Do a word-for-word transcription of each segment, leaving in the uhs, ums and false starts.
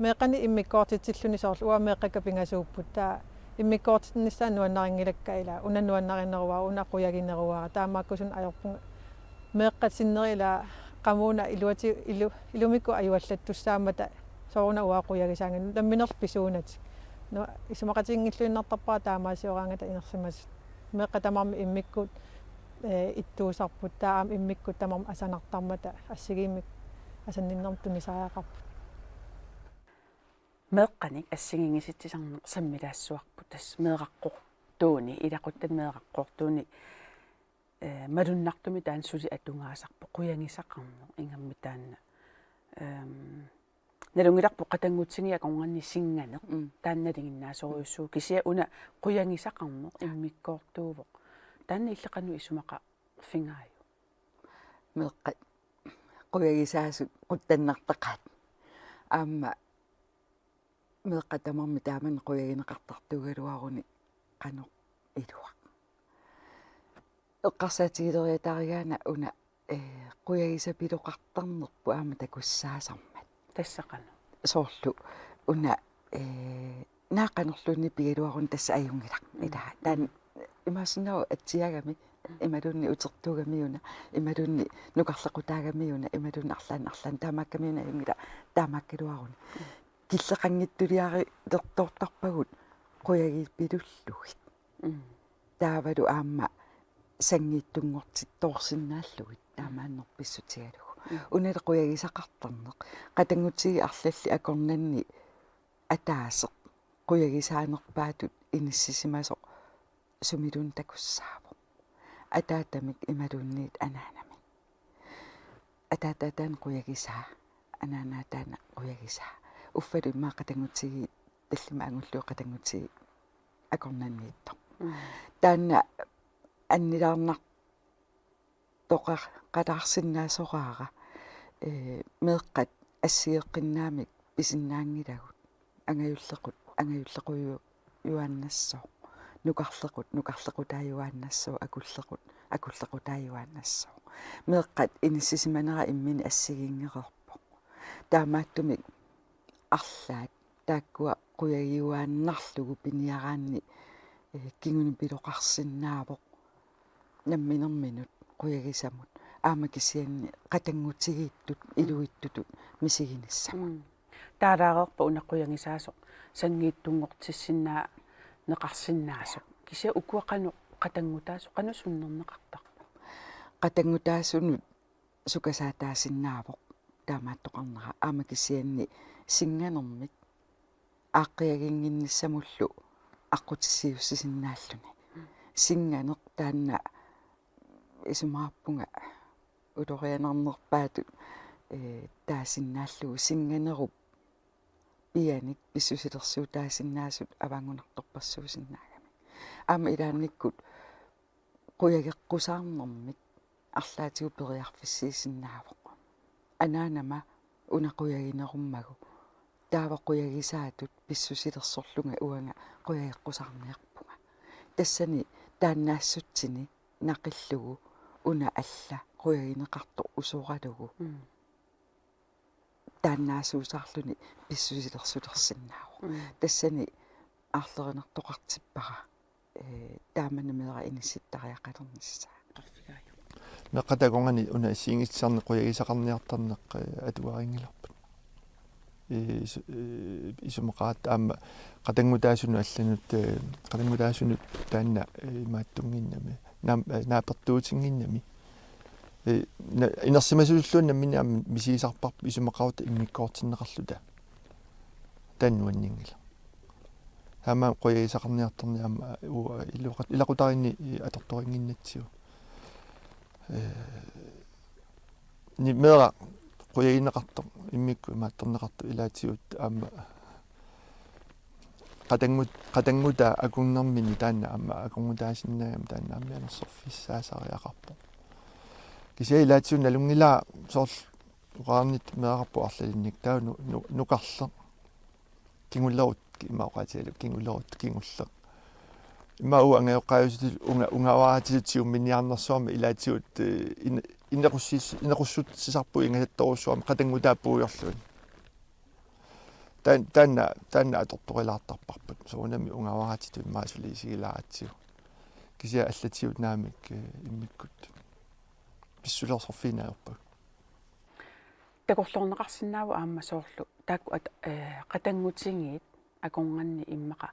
Meeqqanik immikkoortitsilluni soorlu uanga meeqqakka pingasuupput. Taava immikkoortinnissaat nuannarinngilakkit, ila una nuannarineruara, una qujagineruara. Taamaakkusunut ajorpunga meeqqat sinneri ila qamuuna iluati-, ilu-, ilumikkut ajuallattussaammata sooruna uanga qujagisaanngilanga nammineq pisuunatik. Nu-, isumaqatiginngilluinnartarpara taamaasioraangata inersimasut. Meeqqat tamarmik immikkut, eh, ittuusarput, taava aamma immikkut tamarmik asanartarmata assigiimmik asanninnermik tunisariaqarput. Meeqqanik assigiinngisitsisarneq sammilaassuarput, tassa meeraqquartuuni, ilaquttap meeraqquartuuni, eh, malunnartumik taanna suli atugaasarpoq, qujagisaqarneq ingammik taanna. Ehm, nalunngilarput qatanngutigiit akornanni singaneq, mm, taanna nalinginnaasorujussuuvoq, kisianni una qujagisaqarneq immikkoortuuvoq. Taanna illit qanoq isumaqarfigaajuk? Meeqqat qujagisaasut quttannartaqaat. Aamma meeqqat tamarmik taamani qujagineqartartuugaluaruni qanoq iluaq. Eqqarsaatigileriatarigaanni una, eh, qujagisapiloqartarnerput aamma takussaasarmat. Tassa qanoq? Soorlu una, eh, naak qanorluunniit pigaluaruni, tassa ajunngilaq. Mm. Ila, taanna imaassinnaavoq atsiagami, imaluunniit utertuugami una, imaluunniit nukarlequtaagami una, imaluunniit arlaannik arlaannik, taamaakkami una ajunngilaq, taamaakkaluaruni. Killeqanngitsuliarilertortarpagut qujagipilullugit. Mm. Taavalu aamma sanngiitsunngortittoorsinnaallugit taamaanneq pissutigalugu. Mm. Unali qujagisaqartarneq. Qatanngutigiit arlallit akornanni ataaseq qujagisaanerpaatut inissisimasoq sumiluunniit takussaavoq. Ataatamik imaluunniit anaanamik. Ataataata taanna qujagisaa, anaanaata taanna qujagisaa. Uffalu immaqa qatanngutigiit, tallimat angullugu qatanngutigiit akornanniittoq. Mm. Taanna annilaarnar- toqaqalaarsinnaasoraara, eh, meeqqat assigeqqinnaamik pisinnaanngilagut, angajullequt, angajullequjuaannassooq, nukarlequt, nukarlequtaajuaannassooq, akullequt, akullequtaajuaannassooq. Meeqqat inissisimanera imminut assigiinngereerpoq. Taamaattumik arlaat taakkua qujagiuaannarlugu piniaraanni, eh, kingunipiloqarsinnaavoq namminerminut qujagisamut, aamma kisianni qatanngutigiittut iluittutut misiginissamut. Mm. Taalaareerpat una qujagisaasoq sanngiitsunngortissinnaaneqarsinnaasoq. Kisianni ukua qanoq qatanngutaasut, qanoq sunnerneqartarput? Qatanngutaasunut sukasaataasinnaavoq taamaattoqarnera, aamma kisianni singanermik aaqqiaginnginnissamullu aqqutissiuussisinnaalluni. Singaneq taanna isumaqarpunga ulorianarnerpaatut, eh, taasinnaallugu singanerup pianik pissusilersuutaasinnaasut avaanngunartorpassuusinnaagami. Aamma ilaannikkut qujageqqusaarnermik arlaatigut periarfissiisinnaavoq. Anaanama una qujaginerummagu taava qujagisaatut pissusilersorlunga uanga qujageqqusaarniarpunga. Tassani taannaassutsini naqillugu una alla qujagineqartoq usoralugu. Mm. Taannaasuusaarluni pissusilersulersinnaavoq. Mm. Tassani aarlerinartoqartippara, eh, taamani meeraq inissittariaqalernissaa. Meeqqat akornanni una assigiinngitsut qujagisaqarniartarneq, eh, atuarinngilarput. Eh, isu-, eh, isumaqaratta aamma qatanngutaasunut allanut, eh, qatanngutaasunut taanna, eh, imaattunnginnami, naam-, eh, naapertuutinnginnami. Eh, na-, inersimasuulluunniit nammineq aamma misigisarparput isumaqarutta immikkoortinneqarluta. Taanna nuanninngilaq. Taamaammat qujagisaqarniartarneq aamma, eh, u-, iloqat-, ilaqutariinni, eh, atortorinnginnatsigu. Eh, ni meeraq qujagineqartoq, immikkut imaattorneqartoq ilaatigut aamma qatanngut-, qatanngutaa akornarmini taanna aamma akornutaasinnaagami taanna aamma anersorfissaasariaqarpoq. Kisianni ilaatigut nalunngilara soorlu oqarnittut meerarput arlalinnik taava nu-, nu-, nukarleq. Kingulerut, ima oqaatigalugu kingulerut, kingulleq. Ima uanga angajoqqaajusutit unga-, ungavaatillu tiguminiarnersuarmi ilaatigut, eh, in-, inequssis-, inequssutsisarpugut ingasattorujussuarmik qatanngutaa puigorlugit. Tan-, taanna, taanna atortorilaartarparput. Soorunami ungajaratitut immaqa suli isigilaaratsigu. Kisianni allatigut naamik, eh, immikkut pissusilersorfigineq ajorpagut. Takorloorneqarsinnaavoq aamma soorlu taakku at-, eh, qatanngutigiit akornanni immaqa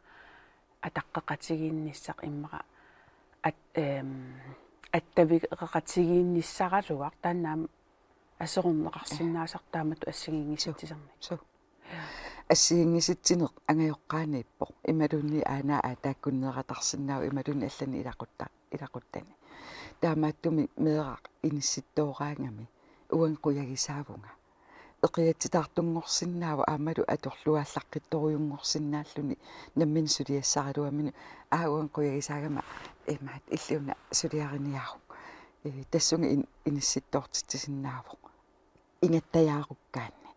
ataqqeqatigiinnissaq immaqa at-, ehm, attaveqatigiinnissaraluaq taanna aamma aserorneqarsinnaasarpoq taamatut assigiinngisitsisarneq. Suu. Assigiinngitsitsineq angajoqqaaniippoq. Imaluunniit aana aataakkunneeratarsinnaavoq imaluunniit allanik ilaqutta-, ilaquttani. Taamaattumik meeraq inissittooraangami uanga qujagisaavunga. Eqiatsitaartunngorsinnaavoq aammalu atorluaallaqqittorujunngorsinnaalluni nammineq suliassaraluamini aa uanga qujagisaagama imaat illit una suliariniaruk. Eh, tassunga in-, inissittoortitsisinnaavoq. Ingattajaarukkaanni. Mm.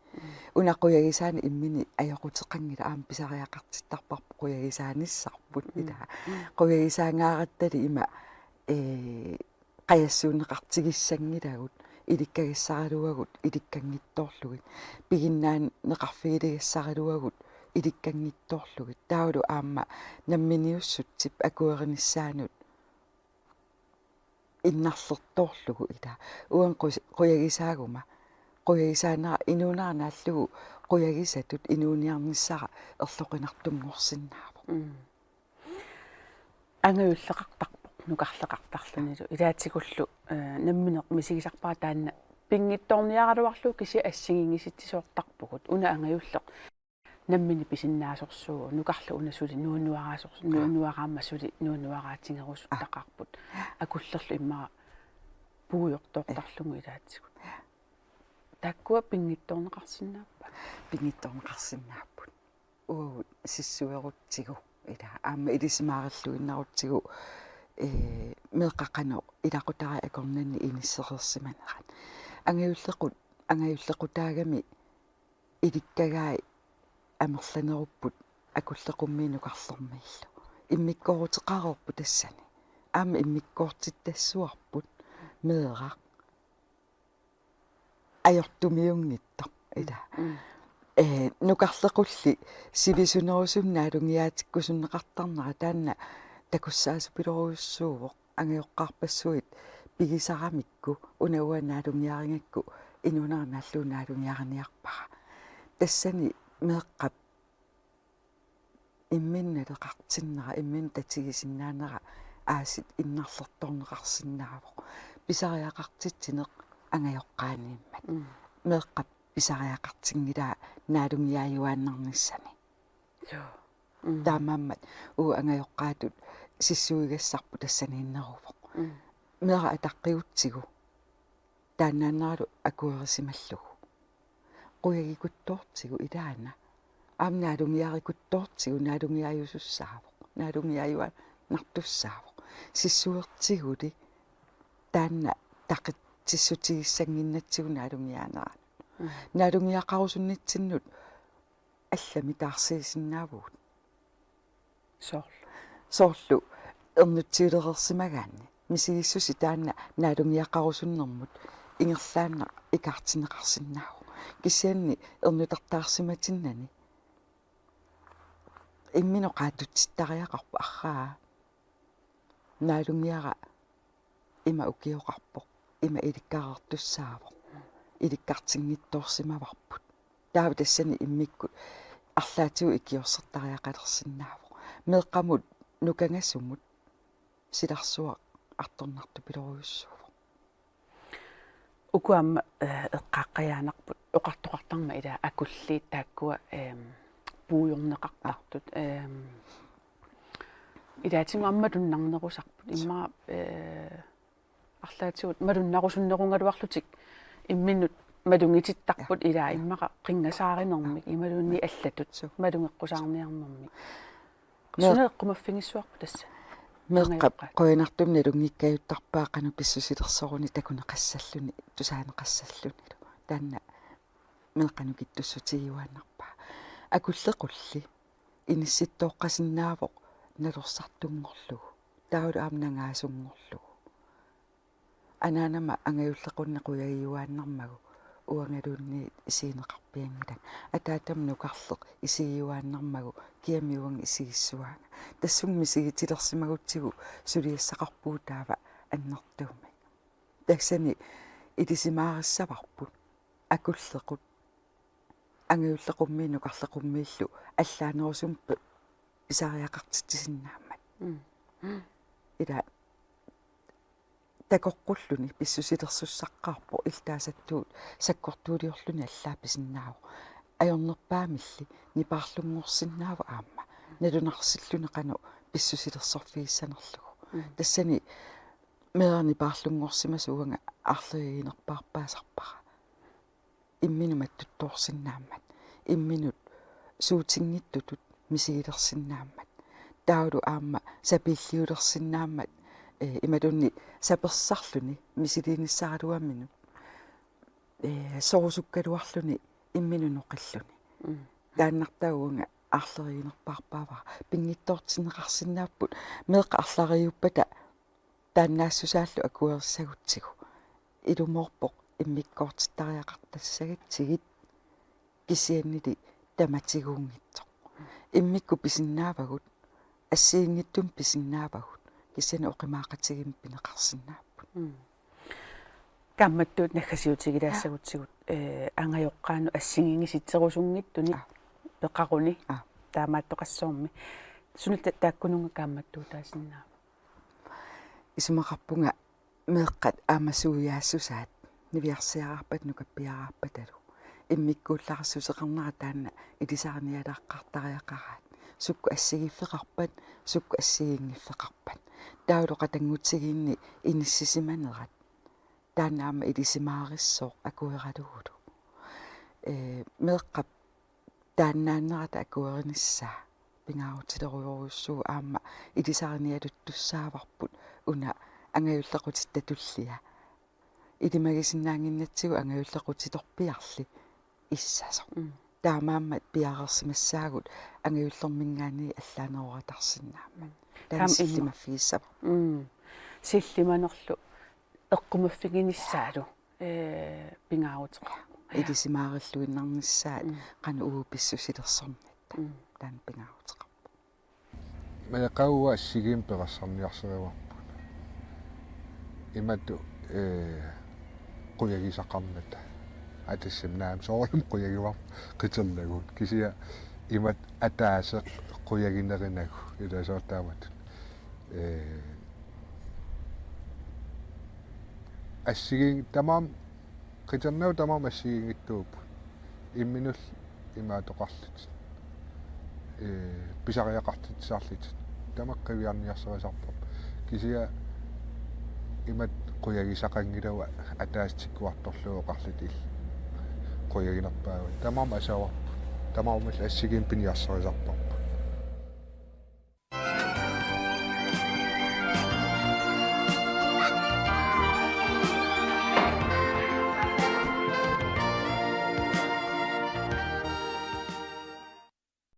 Una qujagisaaneq imminut ajoquteqanngilaq aamma pisariaqartittarparput qujagisaanissarput. Mm. Ilaa. Mm. Qujagisaangaarattali ima, eh, qajassuunneqartigissanngilagut, ilikkagassaraluagut ilikkanngitsoorlugit, piginnaanneqarfigiligassaraluagut ilikkanngitsoorlugit. Taavalu aamma namminiussutsip akuerinissaanut innarlertoorlugu ilaa. Uanga qus-, qujagisaaguma. Qujagisaanera inuunera naallugu qujagisatut inuuniarnissara erloqinartunngorsinnaavoq. Mm. Angajulleqartarpoq, nukarleqartarlunilu. Ilaatigullu, eh, nammineq misigisarpara taanna pinngitsoorniaraluarlugu kisianni assigiinngitsisoortarpugut. Una angajulleq. Nammineq pisinnaasorsuuvoq, nukarleq una suli nuunuaraasorsu-, nuunuaraamma suli nuunuaraatigerusuttaqaarput. Akullerlu immaqa puigortoortarlugu ilaatigut. Taakkua pinngitsoorneqarsinnaappat? Pinngitsoorneqarsinnaapput. Uagut sissuerutsigu, ilaa, aamma ilisimaarilluinnarutsigu, ee, meeqqat qanoq ilaqutariit akornanni inissereersimanerat. Angajullequt-, angajullequtaagami ilikkagai amerlanerupput akulleqummiit nukarlermiillu. Immikkoorutseqareerput tassani. Aamma immikkoortittassuarput meeraq ajortumiunngitsoq ilaa. Mm. Ee, nukarlequlli sivisunerusunneq naalungiaatikkusunneqartarnera taanna takussaasupilorujussuuvoq. Angajoqqaarpassuit pigisaramikku una uanga naalungiarigakku inuunera naallugu naalungiariniarpara. Tassani meeqqap imminut naleqartinnera, imminut tatigisinnaanera aasiit innarlertoorneqarsinnaavoq. Pisariaqartitsineq angajoqqaaniimmat. Mm. Meeqqap pisariaqartinngilaa naalungiaajuaannarnissani. Joo. Mm. Taamaammat uagut angajoqqaatut sissuigassarput tassaniinneruvoq. Mm. Meeraq ataqqigutsigu taannaanneralu akuerisimallugu. Qujagikuttoortigu ilaana. Aamma naalungiarikuttoortigu naalungiaajusussaavoq. Naalungiaajuaannartussaavoq. Sissuertiguli taanna taqitsissutigissannginnatsigu naalungiaaneranut. Mm. Naalungiaqarusunnitsinnut allamik taarsiisinnaavugut. Soorlu. Soorlu ernutsiulereersimagaanni. Misigissuseq taanna naalungiaqarusunnermut ingerlaannaq ikaartinneqarsinnaavoq. Kisianni ernutartaarsimatinnani imminut qaatsutsittariaqarpoq arraa. Naalungiara ima ukioqarpoq, ima ilikkareertussaavoq, ilikkartinngitsoorsimavarput. Taava tassani immikkut arlaatigut ikiorsertariaqalersinnaavoq. Meeqqamut nukangasumut silarsuaq artornartupilorujussuuvoq. Uku aamma, eh, eqqaaqqajaannarput oqartoqartarmat ilaa akulliit taakkua, ehm, puigorneqartartut, ehm, ilaatigut aamma malunnarnerusarput. Immaqa, eh, arlaatigut malunnarusunnerugaluarlutik imminut malugitittarput ilaa immaqa qinngasaarinermik imaluunniit allatut malugeqqusaarniarnermik. Meeq-, suna eqqumaffigissavarput tassa? Meeqqap angajorpaat. Qujanartumik nalunngikkaajuttarpaa qanoq pissusilersoruni takuneqassalluni, tusaaneqassallunilu. Taanna meeqqanut kittussutigiuaannarpaa. Akullequlli inissittooqqasinnaavoq nalorsartunngorlugu. Taavalu aamma nangaasunngorlugu. Anaanama angajullequnneq qujagiuaannarmagu uangaluunniit isigineqarpianngilanga. Ataatama nukarleq isigiuaannarmagu kiami uanga isigissuaanga. Tassunga misigitilersimagutsigu suliassaqarpugut taava annertuumik. Tassani ilisimaarissavarput akullequt angajulleqummiit nukarleqummiillu allaanerusumik pisariaqartitsisinnaammat. Mm. Ila takoqqulluni pissusilersussaqqaarpoq iltaasattuut sakkortuuliorluni allaat pisinnaavoq. Ajornerpaamilli nipaarlunngorsinnaavoq aamma. Nalunarsilluni qanoq pissusilersorfigissanerlugu. Mm. Tassani meeraq nipaarlunngorsimasoq uanga aarleriiginerpaarpaasarpara. Imminut mattuttoorsinnaammat. Imminut suutinngitsutut misigilersinnaammat. Taavalu aamma sapiilliulersinnaammat, eh, imaluunniit sapersarluni misiliinissaraluaminut, eh, sorusukkaluarluni imminut noqilluni. Mm. Taannartaa uanga aarleriiginerpaarpaavara. Pinngitsoortinneqarsinnaapput meeqqat aarleriiuppata taannaassusaallu akuerissagutsigu. Ilumoorpoq immikkoortittariaqartassagatsigit kisiannili tamatiguunngitsoq. Immikkut pisinnaavagut, assigiinngitsumik pisinnaavagut, kisianni oqimaaqatigiimmik pineqarsinnaapput. Mm. Kaammattuut naggasiutigilaassagutsigut, eh, angajoqqaanut assigiinngisitserusunngitsunik Aa. peqaruni Aa. taamaattoqassuarmi. Suna ta-, taakkununnga kaammattuutaasinnaava? Isumaqarpunga meeqqat aamma suiaassusaat niviarsiaraarpata nukappiaraarpatalu. Immikkuullarissuseqarnera taanna ilisarinialaaqqaartariaqaraat. Sukkut assigiiffeqarpat, sukkut assigiinngiffeqarpat. Taavalu qatanngutigiinni inissisimanerat. Taanna aamma ilisimaarissooq akueralugulu. Ee, meeqqap taannaannerata akuerinissaa pingaarutilerujorujussuuvoq aamma ilisarinialuttussaavarput una angajullequtitta tullia. Ilimagisinnaannginnatsigu angajullequtitorpiarli issasoq. Mm. Taamaammat piareersimassaagut angajullerminngaanniit allaanerorataarsinnaammat. Taanna Taam imma. sillimaffigissavara. Mm. Sillimanerlu eqqumaffiginissaalu, eh, pingaaruteqarpoq. Ilisimaarilluinnarnissaat Mm. qanoq uagut pissusilersornitta. Mm. Taanna pingaaruteqarpoq. Meeqqat uagut assigiimmik peqarsarniarsarivarput. Imatut, eh, qujagisaqarnata. Atassami naamik soorunami qujagivarput qiternagut. Kisianni imatut ataaseq qujaginerinagu. Ila soorlu taamatut. Eh, assigiin-, tamaam-, qiternagut tamaammat assigiinngitsuupput. Imminullu imaattoqarlutik. Eh, pisariaqartitsisarlutik. Tamakku qiviarniarsarisarput. Kisianni imatut qujagisaqanngilagut ataaseq tikkuartorlugu oqarlutik qujaginerpaavut. Tamaammat asavarput. Tamaammallu assigiimmik piniarsarisarparput.